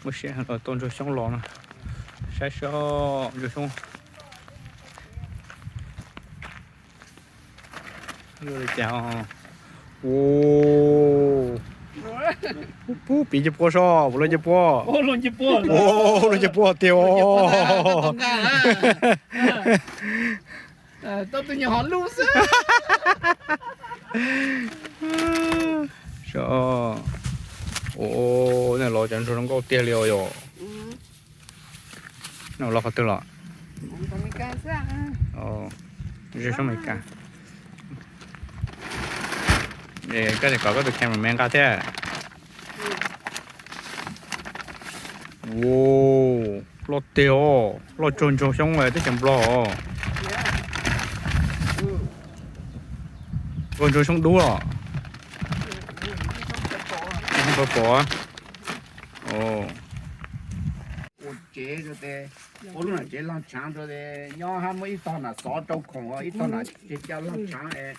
Muaj siab los tau ntsuag xyoob los no. Saib seb ntsuag xyoob. Ua li cas? Ua, pub piv ncej puab soj, puav leej ncej puab. Ua, luaj ncej puab tiag os. Ua, nej los cov ntsuag zoo nkauj tiag li os yom. Nej los qhov twg los? Ntsuag xyoob Amelikas. Koj tseem kom koj tus cameraman nqa thiab. Ua, loj tiag os, loj tsuag ntsuag xyoob teb chaws Nplog os. Koj ntsuag xyoob dub los? Pom. Ua tsev rau tes, ua lub nam tsev log tshaav rau tes nyob hab muab ib tog nam xov rau khoom, ib tog nam tsev ca log tshaav es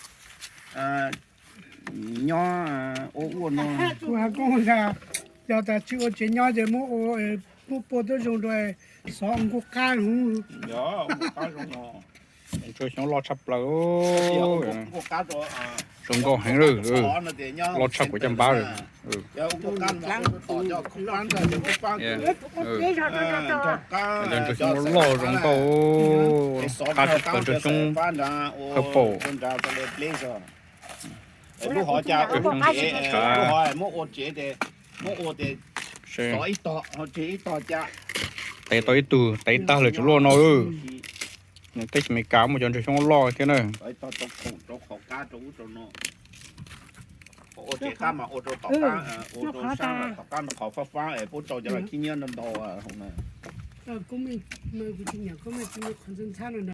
nyob ua ua no. Kuv has koj, yog tas tsis ua tsev nyob ces muab ua, muab pua tuab zoo rau xov ua nkuaj qab. Ntsuag xyoob loj tshaj plaws. Zoo nkauj heev lawm. Loj tshaj kuv caj npab lawm. Ntsuag xyoob loj zoo nkauj, qab tshaj plaws ntsuag xyoob purple. Lub hov cas ua tsev, lub hov muab ua tsev tes, muab ua tes xov ib tog, ho tseg ib tog cas. Tev tau ib tug, tev tag lawm tseem luaj no. Teb chaws Amelikas muaj cov ntsuag xyoob loj thiab na. Ua tsev qab mas ua rau tom qab, ua rau sab tom qab no qhov fab fab es puab rau cov khib nyiab ntau ntau hauv na.